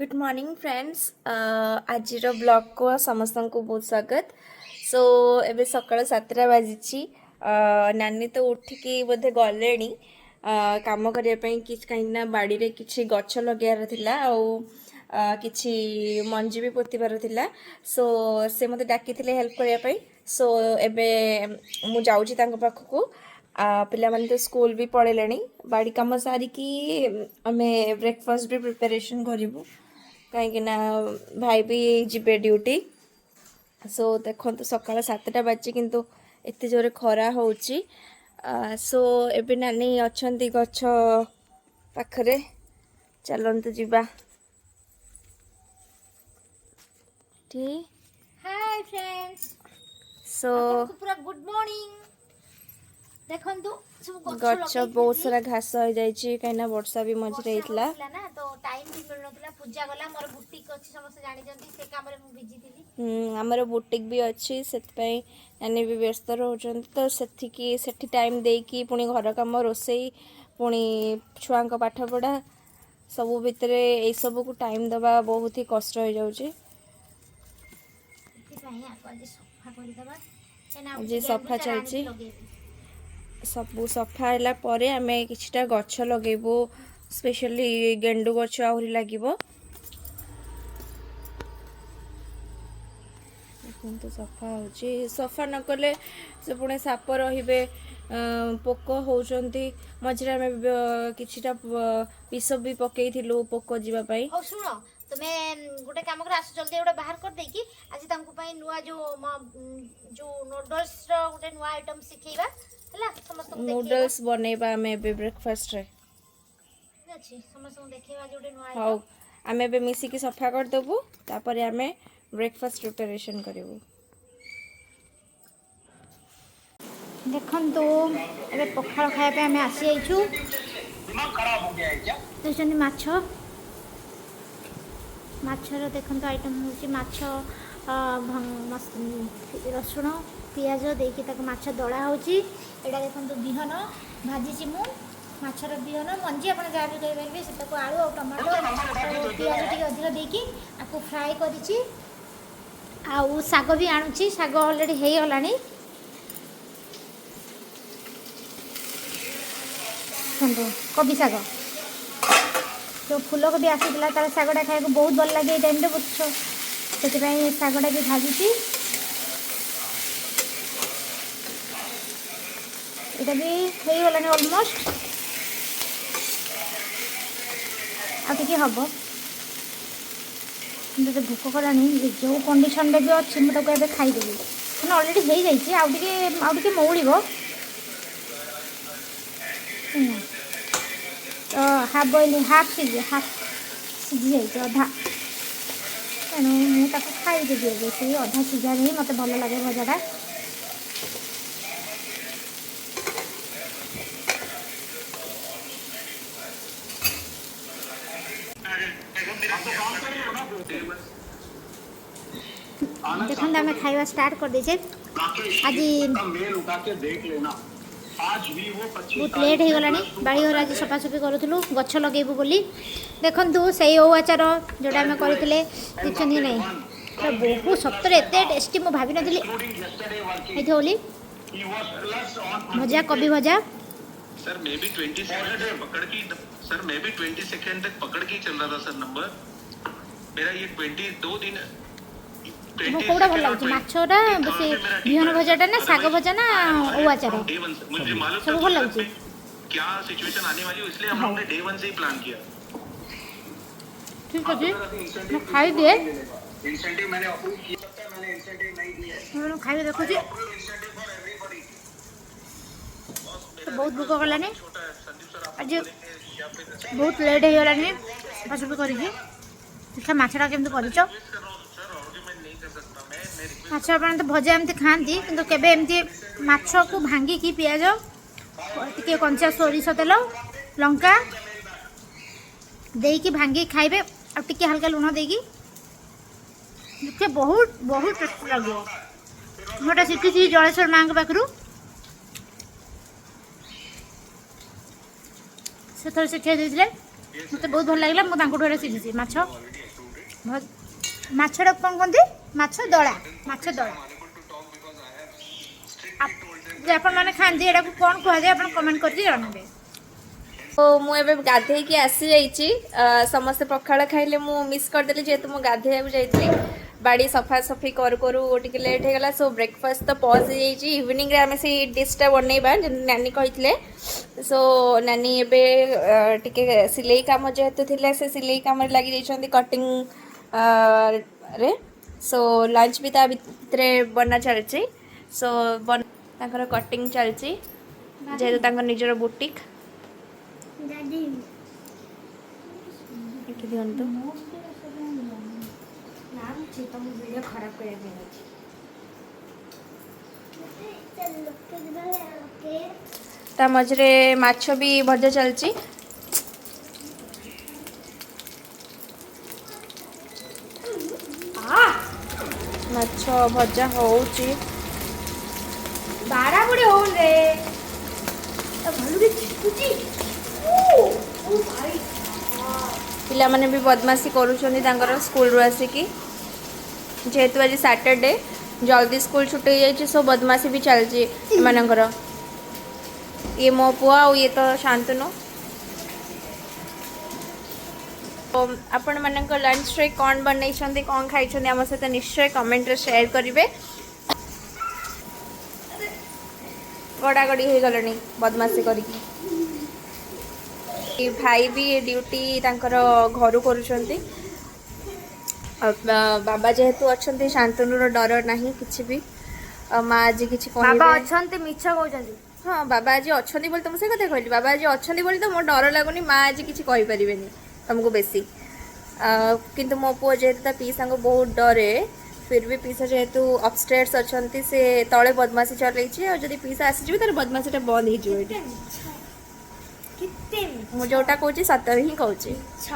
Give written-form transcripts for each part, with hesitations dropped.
Good morning friends, ଆଜିର ବ୍ଲଗ୍କୁ ସମସ୍ତଙ୍କୁ ବହୁତ ସ୍ୱାଗତ। ସୋ ଏବେ ସକାଳ 7ଟା ବାଜିଛି। ନାନୀ ତ ଉଠିକି ବୋଧେ ଗଲେଣି କାମ କରିବା ପାଇଁ କିଛି, କାହିଁକିନା ବାଡ଼ିରେ କିଛି ଗଛ ଲଗେଇବାର ଥିଲା ଆଉ କିଛି ମଞ୍ଜି ବି ପୋତିବାର ଥିଲା। ସୋ ସେ ମୋତେ ଡାକିଥିଲେ ହେଲ୍ପ କରିବା ପାଇଁ। ସୋ ଏବେ ମୁଁ ଯାଉଛି ତାଙ୍କ ପାଖକୁ। ପିଲାମାନେ ତ ସ୍କୁଲ ବି ପଳେଇଲେଣି। ବାଡ଼ି କାମ ସାରିକି ଆମେ ବ୍ରେକଫାଷ୍ଟ ବି ପ୍ରିପାରେସନ୍ କରିବୁ, କାହିଁକିନା ଭାଇ ବି ଯିବେ ଡ୍ୟୁଟି। ସୋ ଦେଖନ୍ତୁ, ସକାଳ 7ଟା ବାଜିଛି କିନ୍ତୁ ଏତେ ଜୋରେ ଖରା ହେଉଛି। ସୋ ଏବେ ନାନୀ ଅଛନ୍ତି ଗଛ ପାଖରେ, ଚାଲନ୍ତୁ ଯିବା। ଠିକ୍। ହାଏ ଫ୍ରେଣ୍ଡସ୍। ସୋ ଆପଣଙ୍କୁ ପୁରା ଗୁଡ୍ ମର୍ଣ୍ଣିଂ। ଦେଖନ୍ତୁ, ସବୁ ଗଛ ଗଛ ବହୁତ ଲଗେଇଥିଲି। ସାରା ଘାସ ହେଇଯାଇଛି, କାହିଁକିନା ବର୍ଷା ବି ମଝିରେ ବର୍ଷା ହେଇଥିଲା। ହଉଥିଲା ନା, ତ ଟାଇମ୍ ବି ମିଳୁନଥିଲା। ପୂଜା ଗଲା, ମୋର ବୁଟିକ୍ ଅଛି, ସମସ୍ତେ ଜାଣିଛନ୍ତି, ସେ କାମରେ ମୁଁ ବିଜି ଥିଲି। ଆମର ବୁଟିକ୍ ବି ଅଛି, ସେଥିପାଇଁ ନାନୀ ବି ବ୍ୟସ୍ତ ରହୁଛନ୍ତି। ତ ସେଠିକି ସେଠି ଟାଇମ୍ ଦେଇକି ପୁଣି ଘର କାମ, ରୋଷେଇ, ପୁଣି ଛୁଆଙ୍କ ପାଠପଢ଼ା, ସବୁ ଭିତରେ ଏଇସବୁକୁ ଟାଇମ୍ ଦେବା ବହୁତ ହି କଷ୍ଟ ହେଇଯାଉଛି। ସେଥିପାଇଁ ଆକୁ ଆଜି ସଫା କରିଦେବା, କାହିଁକିନା ଆଉ ଆଜି କିଛି ଗେଣ୍ଡୁ ସଫା ଚାରା ଚାଲିଛି। ଆଣିକି ଲଗେଇବି। ସବୁ ସଫା ହେଲା ପରେ ଆମେ କିଛିଟା ଗଛ ଲଗେଇବୁ, ସ୍ପେଶାଲି ଗେଣ୍ଡୁ ଗଛ ଆହୁରି ଲାଗିବ। ଦେଖନ୍ତୁ, ସଫା ହେଉଛି। ସଫା ନ କଲେ ସେ ପୁଣି ସାପ ରହିବେ, ପୋକ ହେଉଛନ୍ତି। ମଝିରେ ଆମେ କିଛିଟା ବିଷ ବି ପକେଇଥିଲୁ ପୋକ ଯିବା ପାଇଁ। ହଉ ଶୁଣ, ତୁମେ ଗୋଟେ କାମ କର, ଆସ ଜଲ୍ଦି ଗୋଟେ ବାହାର କରିଦେଇକି ଆଜି ତାଙ୍କ ପାଇଁ ନୂଆ ଯୋଉ ନୁଡଲ୍ସର ଗୋଟେ ନୂଆ ଆଇଟମ୍ ଶିଖେଇବା, ହେଲା? ସମସ୍ତଙ୍କୁ ଦେଖେଇବା। ନୁଡଲ୍ସ ବନେଇବା ଆମେ ଏବେ ବ୍ରେକଫାଷ୍ଟରେ। ଠିକ ଅଛି, ସମସ୍ତଙ୍କୁ ଦେଖେଇବା ଆଜି ଗୋଟେ ନୂଆ ହଉ। ଆଇଟମ୍। ଆମେ ଏବେ ମିଶିକି ସଫା କରିଦେବୁ, ତାପରେ ଆମେ ବ୍ରେକଫାଷ୍ଟ ପ୍ରିପାରେସନ୍ କରିବୁ। ଦେଖନ୍ତୁ, ଏବେ ପଖାଳ ଖାଇବା ପାଇଁ ଆମେ ଆସିଯାଇଛୁ। ଦେଖୁଛନ୍ତି ମାଛ, ମାଛର ଦେଖନ୍ତୁ ଆଇଟମ୍ ହେଉଛି ମାଛ ରସୁଣ ପିଆଜ ଦେଇକି ତାକୁ ମାଛ ଦଳା ହେଉଛି। ଏଇଟା ଦେଖନ୍ତୁ, ବିହନ ଭାଜିଛି ମୁଁ, ମାଛର ବିହନ, ମଞ୍ଜି, ଆପଣ ଯାହା ବି କହିପାରିବେ। ସେଟାକୁ ଆଳୁ ଆଉ ଟମାଟୋ ଆଉ ପିଆଜ ଟିକେ ଅଧିକ ଦେଇକି ଆକୁ ଫ୍ରାଏ କରିଛି। ଆଉ ଶାଗ ବି ଆଣୁଛି, ଶାଗ ଅଲରେଡ଼ି ହେଇଗଲାଣି। ଦେଖନ୍ତୁ, କୋବି ଶାଗ, ଯେଉଁ ଫୁଲକୋବି ଆସିଥିଲା, ତାର ଶାଗଟା ଖାଇବାକୁ ବହୁତ ଭଲ ଲାଗେ ଏଇ ଟାଇମ୍ରେ ବୁଝଛ, ସେଥିପାଇଁ ଏ ଶାଗଟା ବି ଭାଜୁଛି। ଏଇଟା ବି ହେଇଗଲାଣି ଅଲମୋଷ୍ଟ, ଆଉ ଟିକେ ହେବ। ମୋତେ ଭୋକ କଲାଣି। ଯେଉଁ କଣ୍ଡିସନରେ ବି ଅଛି, ମୁଁ ତାକୁ ଏବେ ଖାଇଦେବି। ମାନେ ଅଲରେଡ଼ି ହେଇଯାଇଛି, ଆଉ ଟିକେ ମଉଳିବ। ତ ହାଫ୍ ବଏଲ୍, ହାଫ୍ ସିଝି, ହାଫ୍ ସିଝି ଯାଇଛି ଅଧା, ତେଣୁ ମୁଁ ତାକୁ ଖାଇଦେବି ଏବେ। ସେଇ ଅଧା ସିଝାରେ ହିଁ ମୋତେ ଭଲ ଲାଗେ ଭଜାଟା। ଦେଖନ୍ତୁ, ଆମେ ଖାଇବା ଷ୍ଟାର୍ଟ କରିଦେଇଛେ। ଆଜି ବହୁତ ଲେଟ୍ ହେଇଗଲାଣି। ବାଡ଼ିଘର ଆଜି ସଫାସଫି କରୁଥିଲୁ ଗଛ ଲଗେଇବୁ ବୋଲି। ଦେଖନ୍ତୁ, ସେଇ ଓଉ ଆଚାର ଯେଉଁଟା ଆମେ କରିଥିଲେ, ଦେଖିଛନ୍ତି କି ନାହିଁ? ପୁରା ବହୁତ, ସତରେ ଏତେ ଟେଷ୍ଟି ମୁଁ ଭାବିନଥିଲି ହେଇଥିବ ବୋଲି। ଭଜା, କୋବି ଭଜା। सर, मैं भी 20 सेकंड तक पकड़ के, सर, मैं भी 20 सेकंड तक पकड़ के ही चल रहा था सर नंबर मेरा। ये 22 दिन ତୁମକୁ କେଉଁଟା ଭଲ ଲାଗୁଛି, ମାଛଟା ସେ ବିହନ ଭଜାଟା ନା ଶାଗ ଭଜା ନା ଓଉ ଆଚାର? डे वन से मुझे मालूम ସବୁ था ଭଲ गुजरात ଲାଗୁଛି? में क्या सिचुएशन आने वाली है, इसलिए हम लोग ने डे वन से ही प्लान किया। ଠିକ୍ ଅଛି, ମୁଁ ଖାଇଦିଏ। इंसेंटिव मैंने अप्रूव किया सकता है, मैंने इंसेंटिव नहीं दिया है। ମୁଁ ଖାଇବା ଦେଖୁଛି। Incentive for everybody. ତ ବହୁତ ଭୋକ କଲାଣି। छोटा है संदीप सर, आप ଆଜି बोलेंगे या फिर ବହୁତ ଲେଟ୍ ହେଇଗଲାଣି ସଫାସଫି କରିକି। ଦେଖିବା ମାଛଟା କେମିତି କରିଛ। रिक्वेस्ट कर रहा हूँ सर, आर्ग्यूमेंट नहीं कर सकता मैं मैं रिक्वेस्ट ମାଛ ଆପଣ ତ ଭଜା ଏମିତି ଖାଆନ୍ତି, କିନ୍ତୁ କେବେ ଏମିତି ମାଛକୁ ଭାଙ୍ଗିକି ପିଆଜ ଟିକେ, କଞ୍ଚା ସୋରିଷ ତେଲ, ଲଙ୍କା ଦେଇକି ଭାଙ୍ଗିକି ଖାଇବେ, ଆଉ ଟିକେ ହାଲକା ଲୁଣ ଦେଇକି ଦେଖିବେ, ବହୁତ ବହୁତ ଟେଷ୍ଟି ଲାଗିବ। ମୁଁ ଏଟା ଶିଖିଛି ଜଳେଶ୍ୱର ମାଆଙ୍କ ପାଖରୁ। ସେ ଥରେ ଶିଖେଇ ଦେଇଥିଲେ, ମୋତେ ବହୁତ ଭଲ ଲାଗିଲା। ମୁଁ ତାଙ୍କଠୁ ଏଟା ଶିଖିଛି ମାଛ। ମାଛଟା କ'ଣ କୁହନ୍ତି? ମାଛ ଦଳା, ମାଛ ଦଳା। ଯେ ଆପଣମାନେ ଖାଆନ୍ତି, ଏଟାକୁ କ'ଣ କୁହାଯାଏ ଆପଣ କମେଣ୍ଟ କରିକି ଜଣାଇବେ। ତ ମୁଁ ଏବେ ଗାଧେଇକି ଆସିଯାଇଛି। ସମସ୍ତେ ପଖାଳ ଖାଇଲେ, ମୁଁ ମିସ୍ କରିଦେଲି, ଯେହେତୁ ମୁଁ ଗାଧେଇବାକୁ ଯାଇଥିଲି। ବାଡ଼ି ସଫାସଫି କରୁ କରୁ ଟିକେ ଲେଟ୍ ହେଇଗଲା। ସୋ ବ୍ରେକଫାଷ୍ଟ ତ ପଜ୍ ହେଇଯାଇଛି। ଇଭିନିଂରେ ଆମେ ସେଇ ଡିଶ୍ଟା ବନେଇବା, ଯେମିତି ନାନୀ କହିଥିଲେ। ସୋ ନାନୀ ଏବେ ଟିକେ ସିଲେଇ କାମ ଯେହେତୁ ଥିଲା, ସେ ସିଲେଇ କାମରେ ଲାଗିଯାଇଛନ୍ତି, କଟିଂ ରେ। ସୋ ଲଞ୍ଚ ବି ତା ଭିତରେ ବନା ଚାଲିଛି। ସୋ ତାଙ୍କର କଟିଂ ଚାଲିଛି, ଯେହେତୁ ତାଙ୍କର ନିଜର ବୁଟିକ୍। ଏଠି ଦିଅନ୍ତୁ। ନା, ତମ ଭିଡ଼ିଓ ଖରାପ କରିବା ପାଇଁ ଅଛି। ତା ମଝିରେ ମାଛ ବି ଭଜା ଚାଲିଛି। ମାଛ ଭଜା ହଉଛି। ବାଡ଼ାବୁଡ଼ି ହଉନି ରେ, ଭଲରେ ଚିପୁଛି। ଓ ଭାଇ! ପିଲାମାନେ ବି ବଦମାସି କରୁଛନ୍ତି ତାଙ୍କର ସ୍କୁଲରୁ ଆସିକି। ଯେହେତୁ ଆଜି ସାଟରଡେ, ଜଲ୍ଦି ସ୍କୁଲ ଛୁଟି ହେଇଯାଇଛି, ସୋ ବଦମାସି ବି ଚାଲିଛି ଏମାନଙ୍କର। ଇଏ ମୋ ପୁଅ ଆଉ ଇଏ ତ ଶାନ୍ତନୁ। ଆପଣମାନଙ୍କ ଲଞ୍ଚରେ କ'ଣ ବନେଇଛନ୍ତି, କ'ଣ ଖାଇଛନ୍ତି, ଆମ ସହିତ ନିଶ୍ଚୟ କମେଣ୍ଟରେ ସେୟାର କରିବେ। ଗଡ଼ାଗଡ଼ି ହେଇଗଲେଣି ବଦମାସି କରିକି। ଏ ଭାଇ ବି ଡ୍ୟୁଟି ତାଙ୍କର ଘରୁ କରୁଛନ୍ତି। ଆଉ ବାବା ଯେହେତୁ ଅଛନ୍ତି, ଶାନ୍ତନୁର ଡର ନାହିଁ କିଛି ବି। ଆଉ ମା ଆଜି କିଛି ବାବା କହିବେ ଅଛନ୍ତି, ମିଛ କହୁଛନ୍ତି। ହଁ, ବାବା ଆଜି ଅଛନ୍ତି ବୋଲି ତ ମୁଁ ସେ କଥା କହିଲି। ବାବା ଆଜି ଅଛନ୍ତି ବୋଲି ତ ମୋ ଡର ଲାଗୁନି। ମା ଆଜି କିଛି କହିପାରିବେନି ତମକୁ ବେଶୀ। କିନ୍ତୁ ମୋ ପୁଅ ଯେହେତୁ ତା ପିଇସାଙ୍କୁ ବହୁତ ଡରେ, ଫିର୍ ବି ପିଇସା ଯେହେତୁ ଅପଷ୍ଟେର୍ସ ଅଛନ୍ତି, ସେ ତଳେ ବଦମାସି ଚଲେଇଛି। ଆଉ ଯଦି ପିଇସା ଆସିଯିବେ, ତାର ବଦମାସିଟା ବନ୍ଦ ହେଇଯିବ ଏଇଠି। କେତେ ମୁଁ ଯୋଉଟା କହୁଛି, ସତରେ ହିଁ କହୁଛି। ମିଛ।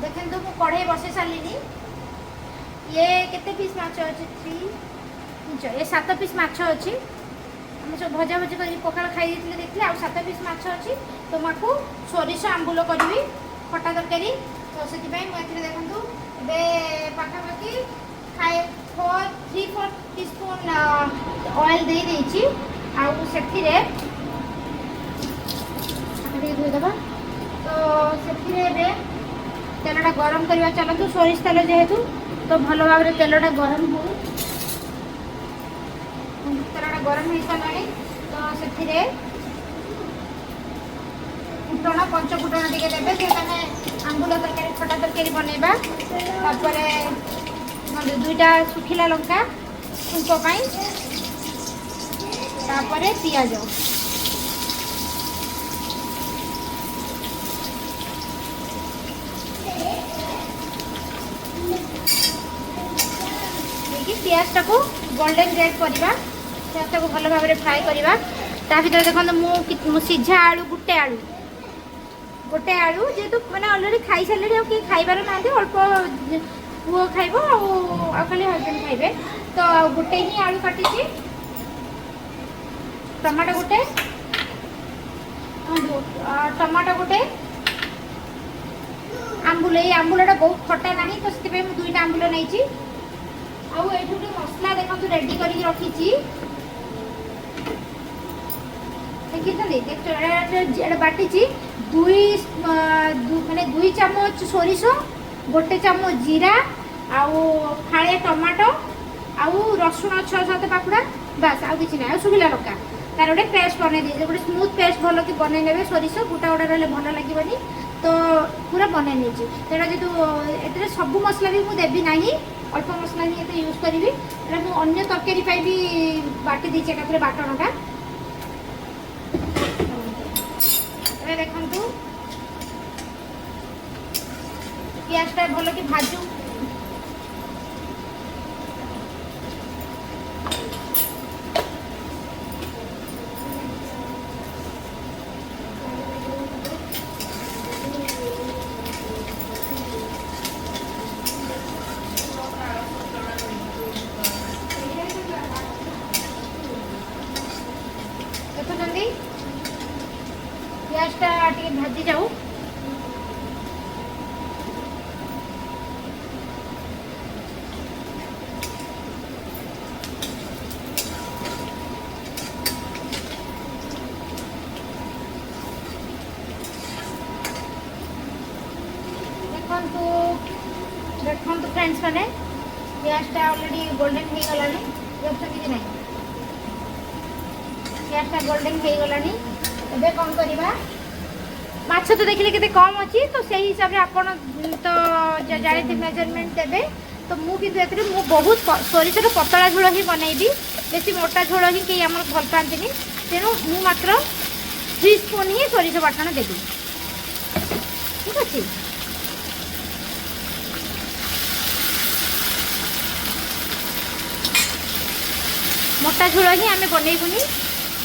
ଦେଖନ୍ତୁ, ମୁଁ କଢ଼େଇ ବସେଇ ସାରିଲିଣି। ଇଏ କେତେ ପିସ୍ ମାଛ ଅଛି? ଥ୍ରୀ, ଏ ସାତ ପିସ୍ ମାଛ ଅଛି। ଆମେ ସବୁ ଭଜା ଭଜି କରିକି ପଖାଳ ଖାଇ ଦେଇଥିଲେ, ଦେଖିଲେ। ଆଉ ସାତ ପିସ୍ ମାଛ ଅଛି, ତ ମୁଁ ଆକୁ ସୋରିଷ ଆମ୍ବୁଲ କରିବି, ଖଟା ତରକାରୀ। ତ ସେଥିପାଇଁ ମୁଁ ଏଥିରେ ଦେଖନ୍ତୁ ଏବେ ପାଖାପାଖି five four three four teaspoon oil ଦେଇ ଦେଇଛି। ଆଉ ସେଥିରେ ଟିକେ ଧୋଇଦେବା। ତ ସେଥିରେ ଏବେ ତେଲଟା ଗରମ କରିବା ଚାଲନ୍ତୁ। ସୋରିଷ ତେଲ ଯେହେତୁ, ତ ଭଲ ଭାବରେ ତେଲଟା ଗରମ ହଉ। ତେଲଟା ଗରମ ହେଇସାରିଲାଣି। ତ ସେଥିରେ ଫୁଟଣ, ପଞ୍ଚ ଫୁଟଣ ଟିକେ ଦେବେ, ଯେହେତୁ ଆମେ ଆମ୍ବୁଲ ତରକାରୀ, ଖଟା ତରକାରୀ ବନେଇବା। ତାପରେ ଦୁଇଟା ଶୁଖିଲା ଲଙ୍କା ଛୁଙ୍କ ପାଇଁ। ତାପରେ ପିଆଜ। ଦେଇକି ପିଆଜଟାକୁ ଗୋଲ୍ଡେନ୍ ରେଡ୍ କରିବା, ପିଆଜଟାକୁ ଭଲ ଭାବରେ ଫ୍ରାଏ କରିବା। ତା ଭିତରେ ଦେଖନ୍ତୁ, ମୁଁ ସିଝା ଆଳୁ ଗୋଟେ, ଆଳୁ ଗୋଟେ ଆଳୁ, ଯେହେତୁ ମାନେ ଅଲରେଡ଼ି ଖାଇସାରିଲେଣି, ଆଉ କେହି ଖାଇବାର ନାହାନ୍ତି। ଅଳ୍ପ ପୁଅ ଖାଇବ ଆଉ ଖାଲି ହଜବେଣ୍ଡ ଖାଇବେ। ତ ଆଉ ଗୋଟେ ହିଁ ଆଳୁ କାଟିଛି। ଟମାଟୋ ଗୋଟେ, ଟମାଟୋ ଗୋଟେ, ଆମ୍ବୁଲ। ଏଇ ଆମ୍ବୁଲଟା ବହୁତ ଖଟା ନାହିଁ, ତ ସେଥିପାଇଁ ମୁଁ ଦୁଇଟା ଆମ୍ବୁଲ ନେଇଛି। ଆଉ ଏଇଠି ଗୋଟେ ମସଲା ଦେଖନ୍ତୁ ରେଡି କରିକି ରଖିଛି। ଦେଖିଛନ୍ତି, ଦେଖ, ଏଇଟା ବାଟିଛି। ଦୁଇ ମାନେ 2 ଚାମଚ ସୋରିଷ, ଗୋଟେ ଚାମଚ ଜିରା, ଆଉ ଫାଳେ ଟମାଟୋ, ଆଉ ରସୁଣ 6-7 ପାଖୁଡ଼ା, ବାସ୍, ଆଉ କିଛି ନାହିଁ। ଆଉ ଶୁଖିଲା ଲଙ୍କା, ତାର ଗୋଟେ ପେଷ୍ଟ ବନେଇ ଦେଇଛି, ଗୋଟେ ସ୍ମୁଥ୍ ପେଷ୍ଟ ଭଲ କି ବନେଇ ନେବେ। ସୋରିଷ ଗୋଟା ଗୋଟା ରହିଲେ ଭଲ ଲାଗିବନି, ତ ପୁରା ବନେଇ ନେଇଛି। ତେଣୁ ଯେହେତୁ ଏଥିରେ ସବୁ ମସଲା ବି ମୁଁ ଦେବି ନାହିଁ, ଅଳ୍ପ ମସଲା ହିଁ ଏତେ ୟୁଜ୍ କରିବି। ଏଇଟା ମୁଁ ଅନ୍ୟ ତରକାରୀ ପାଇଁ ବି ବାଟି ଦେଇଛି ଏକାଥରେ ବାଟଣଟା। ଏବେ ଦେଖନ୍ତୁ, ପିଆଜଟା ଭଲ କି ଭାଜୁ। ଦେଖୁଛନ୍ତି, ପିଆଜଟା ଟିକେ ଭାଜି ଯାଉ। ଦେଖନ୍ତୁ ଦେଖନ୍ତୁ ଫ୍ରେଣ୍ଡସ୍ ମାନେ, ପିଆଜଟା ଅଲରେଡ଼ି ଗୋଲ୍ଡେନ୍ ହେଇଗଲାଣି। ଦେଖୁଛନ୍ତି କି ନାହିଁ? ପିଆଜଟା ଗୋଲ୍ଡେନ୍ ହେଇଗଲାଣି। ଏବେ କ'ଣ କରିବା? ମାଛ ତ ଦେଖିଲେ କେତେ କମ୍ ଅଛି, ତ ସେଇ ହିସାବରେ ଆପଣ ତ ଜାଣିଥିବେ, ମେଜରମେଣ୍ଟ ଦେବେ। ତ ମୁଁ କିନ୍ତୁ ଏଥିରେ ମୁଁ ବହୁତ ସୋରିଷର ପତଳା ଝୋଳ ହିଁ ବନେଇବି। ବେଶୀ ମୋଟା ଝୋଳ ହିଁ କେହି ଆମର ଭଲ ପାଆନ୍ତିନି। ତେଣୁ ମୁଁ ମାତ୍ର 3 ସ୍ପୁନ୍ ହିଁ ସୋରିଷ ବାଟଣ ଦେବି। ଠିକ୍ ଅଛି? ମୋଟା ଝୋଳ ହିଁ ଆମେ ବନେଇବୁନି।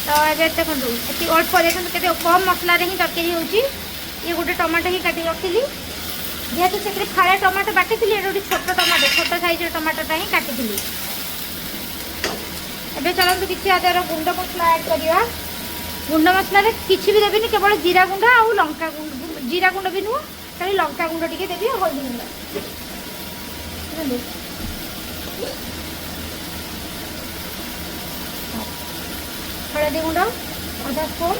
ତ ଏବେ ଦେଖନ୍ତୁ, ଏତିକି ଅଳ୍ପ, ଦେଖନ୍ତୁ କେତେ କମ୍ ମସଲାରେ ହିଁ ତରକାରୀ ହେଉଛି। ଇଏ ଗୋଟେ ଟମାଟୋ ହିଁ କାଟି ରଖିଲି। ଯେହେତୁ ସେଥିରେ ଫାଳେ ଟମାଟୋ ବାଟିଥିଲି, ଏଇଟା ଗୋଟେ ଛୋଟ ଟମାଟୋ, ଛୋଟ ସାଇଜ୍ର ଟମାଟୋଟା ହିଁ କାଟିଥିଲି। ଏବେ ଚାଲନ୍ତୁ କିଛି ଆ ଗୁଣ୍ଡ ମସଲା ଆଡ଼୍ କରିବା। ଗୁଣ୍ଡ ମସଲାରେ କିଛି ବି ଦେବିନି, କେବଳ ଜିରା ଗୁଣ୍ଡ ଆଉ ଲଙ୍କା ଗୁଣ୍ଡ। ଜିରା ଗୁଣ୍ଡ ବି ନୁହଁ, ଖାଲି ଲଙ୍କା ଗୁଣ୍ଡ ଟିକେ ଦେବି ଆଉ ହଳଦୀ ଗୁଣ୍ଡ। ଦେଖନ୍ତୁ, ହଳଦୀ ଗୁଣ୍ଡ ଅଧା ସ୍ପୁନ୍,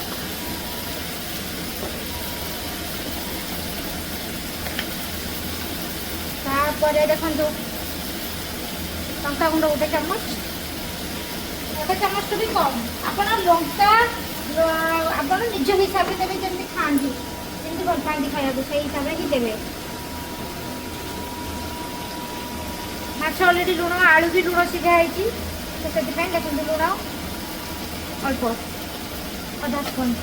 ତାପରେ ଦେଖନ୍ତୁ ଲଙ୍କା ଗୁଣ୍ଡ ଗୋଟେ ଚାମଚ, ଗୋଟେ ଚାମଚଠୁ ବି କମ୍। ଆପଣ ଲଙ୍କା ଆପଣ ନିଜ ହିସାବରେ ଦେବେ, ଯେମିତି ଖାଆନ୍ତି, ଯେମିତି ଭଲ ପାଆନ୍ତି ଖାଇବାକୁ, ସେଇ ହିସାବରେ ହିଁ ଦେବେ। ମାଛ ଅଲରେଡ଼ି ଲୁଣ, ଆଳୁ ବି ଲୁଣ ସିଝା ହେଇଛି, ତ ସେଥିପାଇଁ ଦେଖନ୍ତୁ ଲୁଣ ଅଳ୍ପ, ଅଧା ସ୍ପୁନ୍।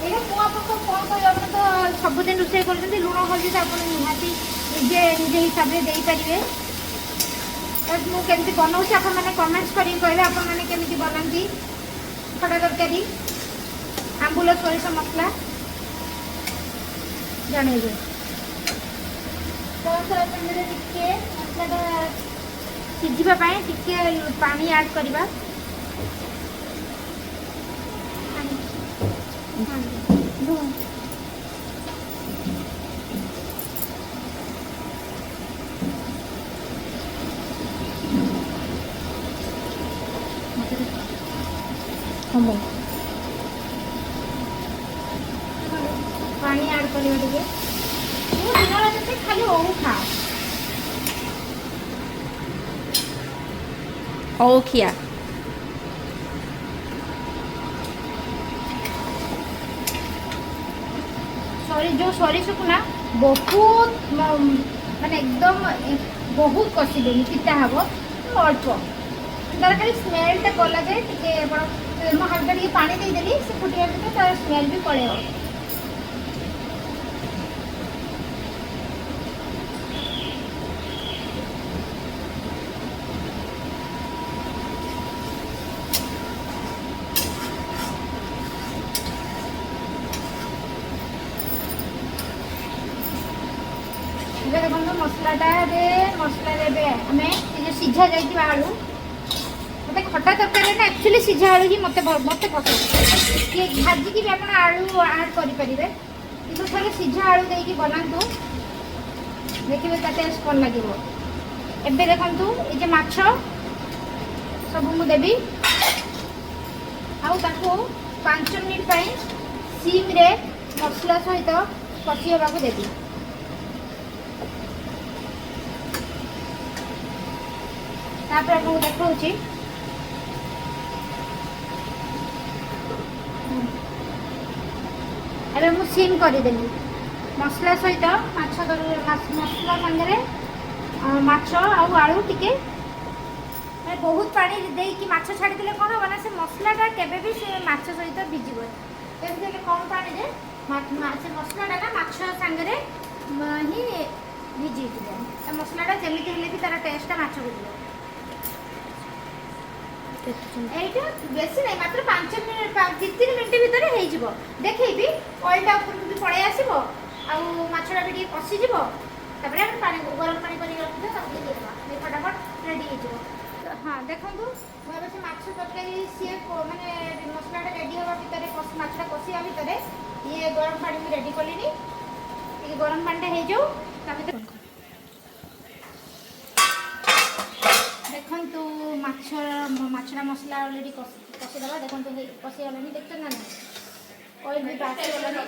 ଏଇଟା ମୁଁ ଆପଣଙ୍କୁ କ'ଣ କହିବି, ଆପଣ ତ ସବୁଦିନ ରୋଷେଇ କରୁଛନ୍ତି। ଲୁଣ ହଳଦୀ ତ ଆପଣ ନିହାତି ନିଜେ ନିଜ ହିସାବରେ ଦେଇପାରିବେ। ମୁଁ କେମିତି ବନାଉଛି ଆପଣମାନେ କମେଣ୍ଟସ୍ କରିକି କହିବେ, ଆପଣମାନେ କେମିତି ବନାନ୍ତି ଖଟା ତରକାରୀ ଆମ୍ବୁଲ ସୋରିଷ ମସଲା ଜଣେଇବେ। ତ ଟିକେ ମସଲାଟା ସିଝିବା ପାଇଁ ଟିକେ ପାଣି ଆଡ଼୍ କରିବା। ପାଣି। ପାଣି ଆଡ଼୍ କରିବା ଟିକେ। ମୁଁ ଦିନ ରାତି ଖାଲି ଓଉ ଖାଏ। ଓଉ ଖିଆ। ସରି, ଯେଉଁ ସୋରିଷକୁ ନା ବହୁତ ମାନେ ଏକଦମ ବହୁତ କଷିଦେନି, ପିତା ହେବ। ଅଳ୍ପ ତାର ଖାଲି ସ୍ମେଲଟା ଗଲା ଯାଏ ଟିକେ ଆପଣ। ମୁଁ ହାଲକା ଟିକେ ପାଣି ଦେଇଦେଲି, ସେ ଫୁଟିବା ଭିତରେ ତାର ସ୍ମେଲ୍ ବି ପଳେଇବ। ଏବେ ଦେଖନ୍ତୁ ମସଲାଟାରେ, ମସଲାରେ ଏବେ ଆମେ ଏ ଯେଉଁ ସିଝା ଯାଇଥିବା ଆଳୁ। ମୋତେ ଖଟା ତରକାରୀରେ ନା ଆକ୍ଚୁଆଲି ସିଝା ଆଳୁ ହିଁ ମୋତେ ପସନ୍ଦ। କିଏ ଭାଜିକି ବି ଆପଣ ଆଳୁ ଆଡ଼୍ କରିପାରିବେ, କିନ୍ତୁ ଥରେ ସିଝା ଆଳୁ ଦେଇକି ବନାନ୍ତୁ, ଦେଖିବେ ତା ଟେଷ୍ଟ କ'ଣ ଲାଗିବ। ଏବେ ଦେଖନ୍ତୁ, ଏ ଯେ ମାଛ ସବୁ ମୁଁ ଦେବି ଆଉ ତାକୁ 5 ମିନିଟ୍ ପାଇଁ ସିମ୍ରେ ମସଲା ସହିତ କଷି ହେବାକୁ ଦେବି। ତାପରେ ଆପଣଙ୍କୁ ଦେଖାଉଛି। ଏବେ ମୁଁ ସିମ୍ କରିଦେଲି। ମସଲା ସହିତ ମାଛ, ମସଲା ସାଙ୍ଗରେ ମାଛ ଆଉ ଆଳୁ ଟିକେ ମାନେ ବହୁତ ପାଣି ଦେଇକି ମାଛ ଛାଡ଼ିଦେଲେ କ'ଣ ହେବ ନା, ସେ ମସଲାଟା କେବେ ବି ସେ ମାଛ ସହିତ ଭିଜିବନି। ଏମିତି ହେଲେ କମ୍ ପାଣିରେ ସେ ମସଲାଟା ନା ମାଛ ସାଙ୍ଗରେ ହିଁ ଭିଜିଯିବ। ତା ମସଲାଟା ଯେମିତି ହେଲେ ବି ତାର ଟେଷ୍ଟଟା ମାଛକୁ ଯିବ। ଏଇଟା ବେଶୀ ନାହିଁ, ମାତ୍ର 5 ମିନିଟ୍, 2-3 ମିନିଟ୍ ଭିତରେ ହେଇଯିବ। ଦେଖେଇବି, ଅଏଲଟା ଉପରକୁ ବି ପଳେଇ ଆସିବ ଆଉ ମାଛଟା ବି ଟିକେ କଷିଯିବ। ତାପରେ ଆମେ ପାଣି, ଗରମ ପାଣି କରିକି ରଖିଥିବା, ତାକୁ ଟିକେ ଦେଇଦେବା, ଫଟାଫଟ ରେଡ଼ି ହେଇଯିବ। ହଁ, ଦେଖନ୍ତୁ, ମୁଁ ଏବେ ସେ ମାଛ ତରକାରୀ ସିଏ ମାନେ ମସଲାଟା ରେଡ଼ି ହେବା ଭିତରେ, ମାଛଟା କଷିବା ଭିତରେ ଇଏ ଗରମ ପାଣି ମୁଁ ରେଡ଼ି କଲିଣି। ଟିକେ ଗରମ ପାଣିଟା ହେଇଯାଉ ତା ଭିତରେ। ଦେଖନ୍ତୁ, ମାଛଟା ମସଲା ଅଲରେଡ଼ି କଷିଦେବା। ଦେଖନ୍ତୁ, କଷିଗଲାଣି, ଦେଖୁଛନ୍ତି ନା ନାହିଁ? ଅଏଲ୍ ବି ବାହାରିଗଲାଣି।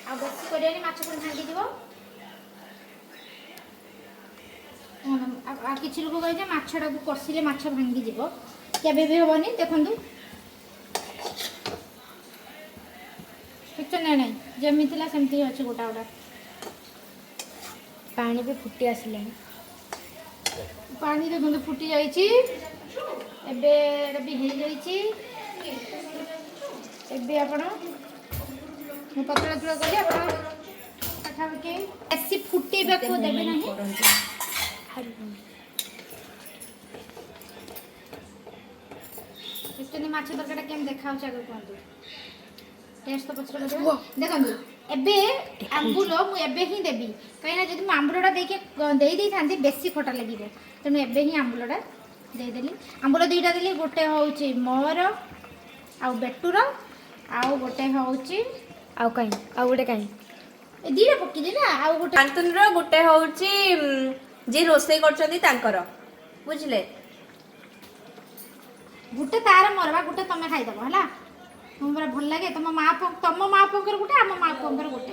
ଆଉ ବେଶୀ କରିବାନି, ମାଛ ପୁଣି ଭାଙ୍ଗିଯିବ। ଆଉ କିଛି ଲୋକ କହିବେ ଯେ ମାଛଟାକୁ କଷିଲେ ମାଛ ଭାଙ୍ଗିଯିବ, କେବେ ବି ହେବନି। ଦେଖନ୍ତୁ, ଦେଖୁଛନ୍ତି ନା ନାଇଁ, ଯେମିତି ଥିଲା ସେମିତି ହିଁ ଅଛି ଗୋଟା ଗୋଟା। ପାଣି ବି ଫୁଟି ଆସିଲାଣି। ପାଣି ଦେଖନ୍ତୁ ଫୁଟି ଯାଇଛି, ଏବେ ଏଇଟା ବି ହେଇଯାଇଛି। ଏବେ ଆପଣ, ମୁଁ ପତଳା ଝୋଳ କଲି, ଆପଣ ପାଖାପାଖି ବେଶୀ ଫୁଟେଇବାକୁ ଦେବେ ନାହିଁ। ଦେଖୁଛନ୍ତି ମାଛ ତରକାରୀଟା କେମିତି ଦେଖାଯାଉଛି, ଆଗ କୁହନ୍ତୁ। ଟେଷ୍ଟ ତ ପଛରେ କରିବା। ଦେଖନ୍ତୁ, ଏବେ ଆମ୍ବୁଲ ମୁଁ ଏବେ ହିଁ ଦେବି, କାହିଁକିନା ଯଦି ମୁଁ ଆମ୍ବୁଲଟା ଦେଇକି ଦେଇ ଦେଇଥାନ୍ତି ବେଶୀ ଖଟା ଲାଗିବ। ତେଣୁ ଏବେ ହିଁ ଆମ୍ବୁଲଟା ଦେଇଦେଲି। ଆମ୍ବୁଲ ଦୁଇଟା ଦେଲି, ଗୋଟେ ହେଉଛି ମୋର ଆଉ ବେଟୁର, ଆଉ ଗୋଟେ ହେଉଛି ଆଉ କାହିଁ, ଆଉ ଗୋଟେ କାହିଁ? ଏ ଦୁଇଟା ପକେଇଲି ନା, ଆଉ ଗୋଟେ ଶାନ୍ତନୁର, ଗୋଟେ ହଉଛି ଯିଏ ରୋଷେଇ କରୁଛନ୍ତି ତାଙ୍କର, ବୁଝିଲେ? ଗୋଟେ ତାର ମୋର ବା, ଗୋଟେ ତମେ ଖାଇଦବ ହେଲା। ତମ ପୁରା ଭଲ ଲାଗେ ତମ ମା ପୁଅ, ତମ ମା ପୁଅଙ୍କର ଗୋଟେ, ଆମ ମା ପୁଅଙ୍କର ଗୋଟେ।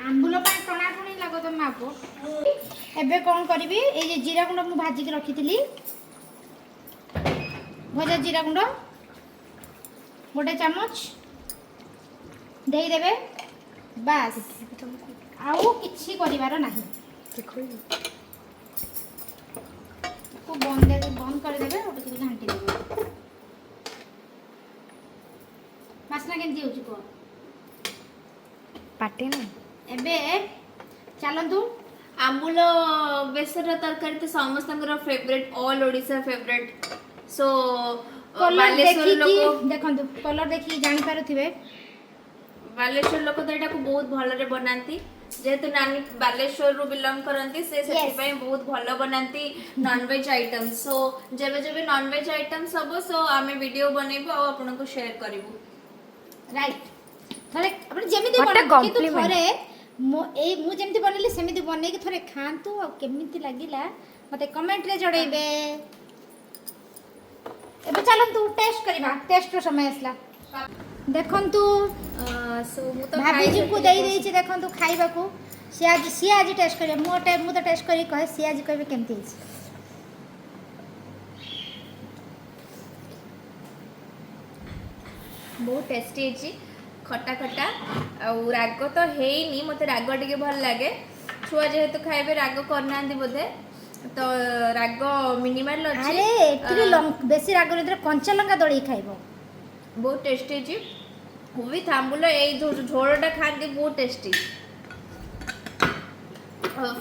ଆମ୍ବୁଲ ପାଇଁ ଟଣାଟଣି ଲାଗ ତମ ମା ପୁଅ। ଏବେ କ'ଣ କରିବି? ଏଇ ଯେ ଜିରା ଗୁଣ୍ଡ ମୁଁ ଭାଜିକି ରଖିଥିଲି, ଭଜା ଜିରା ଗୁଣ୍ଡ ଗୋଟେ ଚାମଚ ଦେଇଦେବେ, ବାସ୍, ଆଉ କିଛି କରିବାର ନାହିଁ। ତାକୁ ବନ୍ଦ କରିଦେବେ ଆଉ ଟିକେ ଘାଣ୍ଟି ଦେବେ। ବାସ୍ନା କେମିତି ହେଉଛି କୁହ? ପାଟି ନା। ଏବେ ଚାଲନ୍ତୁ। ଆମ୍ବୁଲ ବେସର ତରକାରୀ ତ ସମସ୍ତଙ୍କର favourite, all Odisha favourite. So colour Baleswar ଦେଖିକି ଲୋକ ଦେଖନ୍ତୁ, କଲର୍ ଦେଖିକି ଜାଣିପାରୁଥିବେ। ବାଲେଶ୍ୱର ଲୋକ ତ ଏଟାକୁ ବହୁତ ଭଲରେ ବନାନ୍ତି। ଯେହେତୁ ନାନୀ ବାଲେଶ୍ୱରରୁ ବିଲଙ୍ଗ କରନ୍ତି, ସେ ସେଥିପାଇଁ ବହୁତ ଭଲ ବନାନ୍ତି ନନଭେଜ ଆଇଟମ୍। ସୋ ଯେବେ ଯେବେ ନନଭେଜ ଆଇଟମ୍ସ ହବ, ସୋ ଆମେ ଭିଡିଓ ବନେଇବୁ ଆଉ ଆପଣଙ୍କୁ ସେୟାର କରିବୁ। ରାଇଟ୍, ଥରେ ଆପଣ ଯେମିତି What a ବନାନ୍ତୁ କିନ୍ତୁ compliment. ଥରେ ମୁଁ ଏଇ ମୁଁ ଯେମିତି ବନେଇଲି ସେମିତି ବନେଇକି ଥରେ ଖାଆନ୍ତୁ, ଆଉ କେମିତି ଲାଗିଲା ମୋତେ କମେଣ୍ଟରେ ଜଣେଇବେ। ଏବେ ଚାଲନ୍ତୁ ଟେଷ୍ଟ କରିବା, ଟେଷ୍ଟର ସମୟ ଆସିଲା। ଦେଖନ୍ତୁ, ସୋ ମୁଁ ତ ଭାବିଜୀଙ୍କୁ ଦେଇ ଦେଇଛି ଦେଖନ୍ତୁ ଖାଇବାକୁ। ସିଏ ଆଜି ଟେଷ୍ଟ କରିବେ। ମୁଁ ତ ଟେଷ୍ଟ କରିକି କହେ, ସିଏ ଆଜି କହିବେ କେମିତି ହେଇଛି। ବହୁତ ଟେଷ୍ଟି ହେଇଛି। ଖଟା ଖଟା ଆଉ ରାଗ ତ ହେଇନି। ମୋତେ ରାଗ ଟିକେ ଭଲ ଲାଗେ। ଛୁଆ ଯେହେତୁ ଖାଇବେ, ରାଗ କରିନାହାନ୍ତି ବୋଧେ, ତ ରାଗ ମିନିମାଲ ଅଛି। ଆରେ ଏଥିରେ ବେଶୀ ରାଗ ନଥିଲେ କଞ୍ଚା ଲଙ୍କା ଦଳିକି ଖାଇବ। ବହୁତ ଟେଷ୍ଟି ହେଇଛି। ୱିଥ୍ ଆମ୍ବୁଲ ଏଇ ଯୋଉ ଝୋଳଟା ଖାଆନ୍ତି, ବହୁତ ଟେଷ୍ଟି।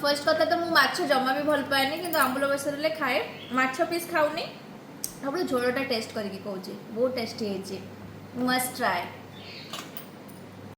ଫାର୍ଷ୍ଟ କଥା ତ ମୁଁ ମାଛ ଜମା ବି ଭଲ ପାଏନି, କିନ୍ତୁ ଆମ୍ବୁଲ ବେସର ହେଲେ ଖାଏ। ମାଛ ପିସ୍ ଖାଉନି। ଆପଣ ଝୋଳଟା ଟେଷ୍ଟ କରିକି କହୁଛି, ବହୁତ ଟେଷ୍ଟି ହେଇଛି, ମଷ୍ଟ ଟ୍ରାଏ।